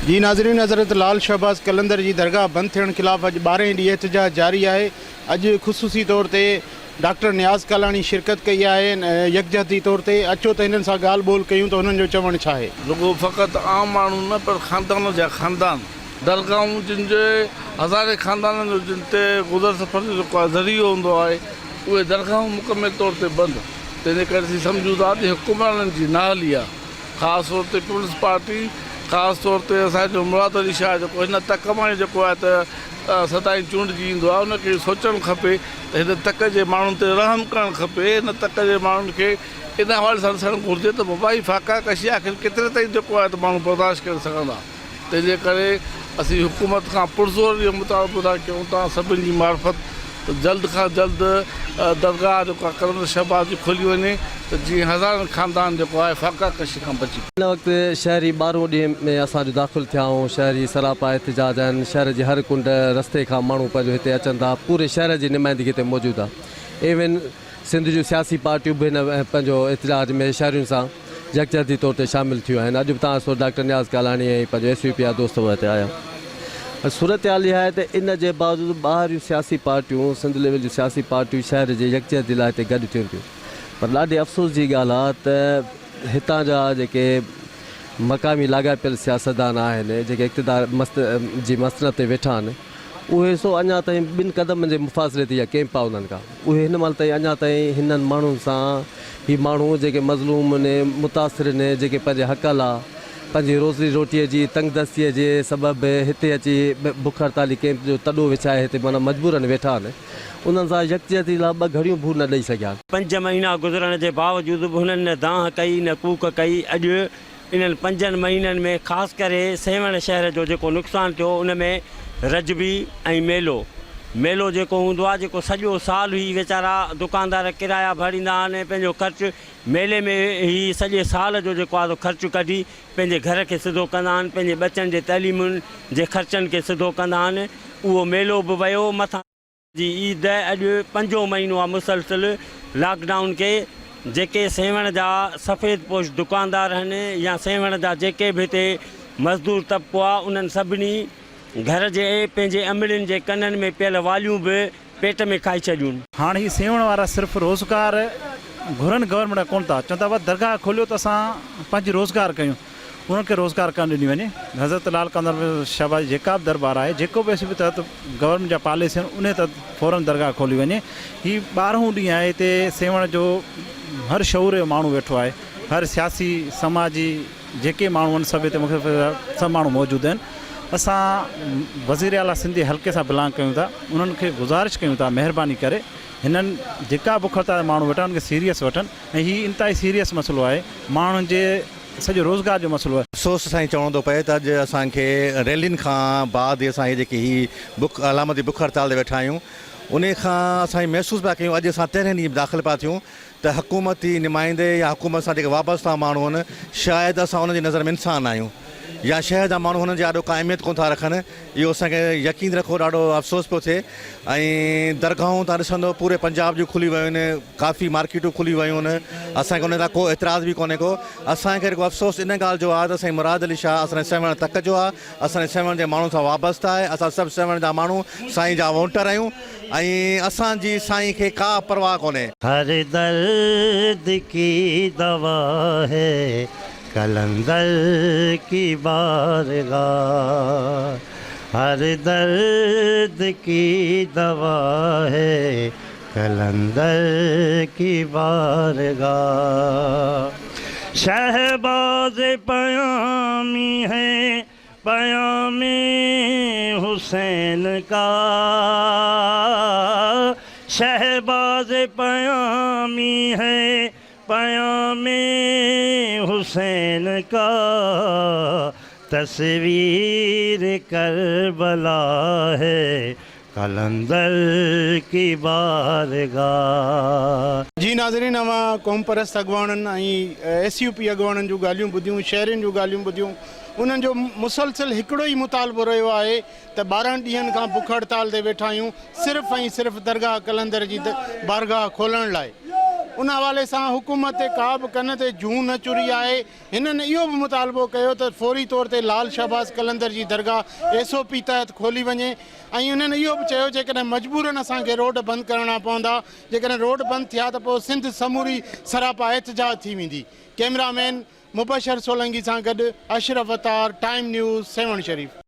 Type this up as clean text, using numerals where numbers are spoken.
جي ناظرين حضرت لال شهباز قلندر جي درگاهه بند ٿيڻ خلاف اڄ ٻارهين ڏينهن احتجاج جاري آهي اڄ خصوصي طور تي ڊاڪٽر نياز ڪالاڻي شرڪت ڪئي آهي يڪجهتي طور تي اچو ته هنن سان ڳالهه ٻولهه ڪيون ته هنن جو چوڻ ڇا آهي. رڳو فقط عام ماڻهو نه پر خاندان جا خاندان، درگاهون جن جي هزارين خاندانن جو جن تي گذر سفر جو جيڪو آهي ذريعو هوندو آهي اهي درگاهون مڪمل طور تي بند تنهن جي ڪري اسين سمجهون ٿا ته حڪمرانن جي نااهلي آهي خاص طور تي پيپلز پارٽي خاص طور تي اسان جو مراد علي شاهه جيڪو هن تڪ مان ئي جيڪو آهي ته سدائين چونڊجي ايندو آهي ان کي سوچڻ کپي ته هن تڪ جي ماڻهن تي رحم ڪرڻ کپي هن تڪ جي ماڻهن کي ان حوالي سان ڏسڻ گهرجي ته بابا هي فاقا ڪشي آخر ڪيتري تائين جيڪو آهي ته ماڻهو برداشت ڪري سگهندا تنهن جي ڪري اسين حڪومت کان پرزور اهو مطالبو ٿا ڪيون توهان سڀن جي معرفت ته جلد کان جلد درگاهه جيڪو آهي قلندر شهباز جي کولي وڃي ته جيئن هزارن خاندان جيڪو آهي فاقا ڪشي کان بچي. هن وقت شهري ٻارهون ڏينهن ۾ اسان جو داخل ٿيا آهيون شهري سراپا احتجاج آهن شهر جي هر ڪنڊ رستي کان ماڻهو پنهنجو هتي اچن ٿا پوري شهر جي نمائندگي هتي موجود آهي ايون سنڌ جون سياسي پارٽيون به هن پنهنجو احتجاج ۾ شهرين سان يڪجهتي طور تي شامل ٿيون آهن. اڄ به تان سو ڊاڪٽر نياز ڪالاڻي ۽ پنهنجو ايس يو پي جا دوست به هتي آيا. صورتحال اها آهي ته ان جي باوجود ٻاهريون سياسي پارٽيون سنڌ ليول جون سياسي پارٽيون شهر جي يڪجهتي لاء هتي گڏ ٿين ٿيون پر ڏاڍي افسوس جي ڳالهه آهي ته هتان جا جيڪي مقامي لاڳاپيل سياستدان آهن جيڪي اقتدار مست جي مسند تي ويٺا آهن اهي سو اڃا تائين ٻن قدمن جي مفاصلي تي اها ڪئمپ آهي انهن کان اهي هن مهل تائين اڃا تائين هنن ماڻهن سان هي ماڻهو جيڪي مظلوم آهن متاثر آهن جيڪي پنهنجي حق لا پنهنجي روزي روٽيء جي تنگدستيء جي سبب هتي اچي بک هڙتالي ڪئمپ جو تڏو وڇائي هتي معنيٰ مجبورن ويٺا آهن انهن سان يڪجهتي لا ٻه گهڙيون به نه ڏئي سگهيا. پنج مهينا گذرڻ جي باوجود به هنن نه دانهن ڪئي نه ڪوڪ ڪئي اڄ انهن پنجن مهينن ۾ خاص ڪري سيوهڻ شهر جو جيڪو نقصان ٿيو ان ۾ رجبي ۽ ميلو ميلو جيڪو هوندو آهي جيڪو سڄو سال هي ويچارا دڪاندار ڪرايا ڀريندا آهن ۽ پنهنجو خرچ ميلي ۾ هي سڄي سال جو جيڪو آهي سو خرچ ڪڍي پنهنجي گهر کي سڌو ڪندا آهن پنهنجي ٻچن جي تعليمن جي خرچن کي سڌو ڪندا آهن اهو ميلو به ويو مٿان جي عيد اڄ پنجون مهينو آ مسلسل لاڪ ڊائون کي جيڪي سيوهڻ جا سفيد پوش دڪاندار هن يا سيوهڻ جا جيڪي به هتي مزدور طبقو آ انهن سڀني گهر جي پنهنجي امڙين جي ڪنن ۾ پيل واليون به پيٽ ۾ کائي ڇڏيون. هاڻ هي سيوهڻ وارا صرف روزگار گهرن گورنمينٽ کان ڪونه ٿا چون ٿا بس درگاهه کوليو ته اسان پنهنجي روزگار ڪيون. انهن کي روزگار ڪانه ڏني وڃي. حضرت لال قلندر شهباز جي جيڪا به درٻار آهي جيڪو به ايس پي تحت گورنمينٽ جا پاليسي آهن انهي تحت فورن درگاهه کولي وڃي. هي ٻارهون ڏينهن آهي هتي سيوهڻ جو هر شعور جو ماڻهو ويٺو آهي هر سياسي سماجي جيڪي ماڻهو آهن سڀ هتي مختلف سڀ ماڻهو موجود آهن اسان وزير اعليٰ سنڌ جي حلقي سان بلانگ ڪيون ٿا انهن کي گذارش ڪيون ٿا مهرباني ڪري هنن جيڪا بک هڙتال تي ماڻهو ويٺا آهن انهن کي سيريس وٺن ۽ هي انتهائي سيريس مسئلو آهي ماڻهن جي سڄو روزگار جو مسئلو آهي. افسوس سان چوڻو ٿو پئي ته اڄ اسان کي ريلين کان بعد اسان هي جيڪي هي بک علامتي بک هڙتال تي ويٺا آهيون انهي کان اسان هي محسوس پيا ڪيون اڄ اسان تيرهين ڏينهن داخل پيا ٿيون ته حڪومتي نمائندي يا حڪومت سان جيڪي وابسته ماڻهو آهن شايد اسان انهن جي نظر ۾ انسان آهيون يا شهر جا ماڻهو هنن جي آڏو ڪا اهميت ڪونه ٿا رکن اهو اسان کي يقين رکو ڏاڍو افسوس پيو ٿئي ۽ درگاهون تان ڏسندو پوري پنجاب جون کلي ويون آهن ڪافي مارڪيٽون کلي ويون آهن اسان کي ان تان ڪو اعتراض به ڪونهي ڪو اسان کي رڳو افسوس ان ڳالهه جو آهي ته سائين مراد علي شاهه اسان جي سيوهڻ تڪ جو آهي اسان جي سيوهڻ جي ماڻهن سان وابسته آهي اسان سڀ سيوهڻ جا ماڻهو سائين جا ووٽر آهيون ۽ اسان جي سائين کي ڪا پرواهه ڪونهي. هر درد ڪي دوا هي قلندر ڪي بارگاھ هر درد ڪي دوا هي قلندر ڪي بارگاھ شهباز پيامي هي پيام حسين ڪا شهباز پيامي هي پيام حسين ڪا تصوير ڪربلا هي قلندر ڪي بارگاھ. جي ناظرين اوهان قومپرست اڳواڻن ۽ ايس يو پي اڳواڻن جون ڳالهيون ٻڌيون شهرين جون ڳالهيون ٻڌيون انهن جو مسلسل هڪڙو ئي مطالبو رهيو آهي ته 12 ڏينهن کان بک هڙتال تي ويٺا آهيون صرف ۽ صرف درگاهه قلندر جي بارگاهه کولڻ لاء. ان حوالي سان حڪومت تي ڪا به ڪن تي جون نه چري آهي. هنن اهو به مطالبو ڪيو ته فوري طور تي لال شهباز قلندر جي درگاهه ايس او پي تحت کولي وڃي ۽ انهن اهو به چيو جيڪڏهن مجبورن اسان کي روڊ بند ڪرڻا پوندا جيڪڏهن روڊ بند ٿيا ته پوء سنڌ سموري سراپا احتجاج ٿي ويندي. ڪئميرا مين مبشر سولنگي سان گڏ اشرف عطار، ٽائيم نيوز، سيوهڻ شريف.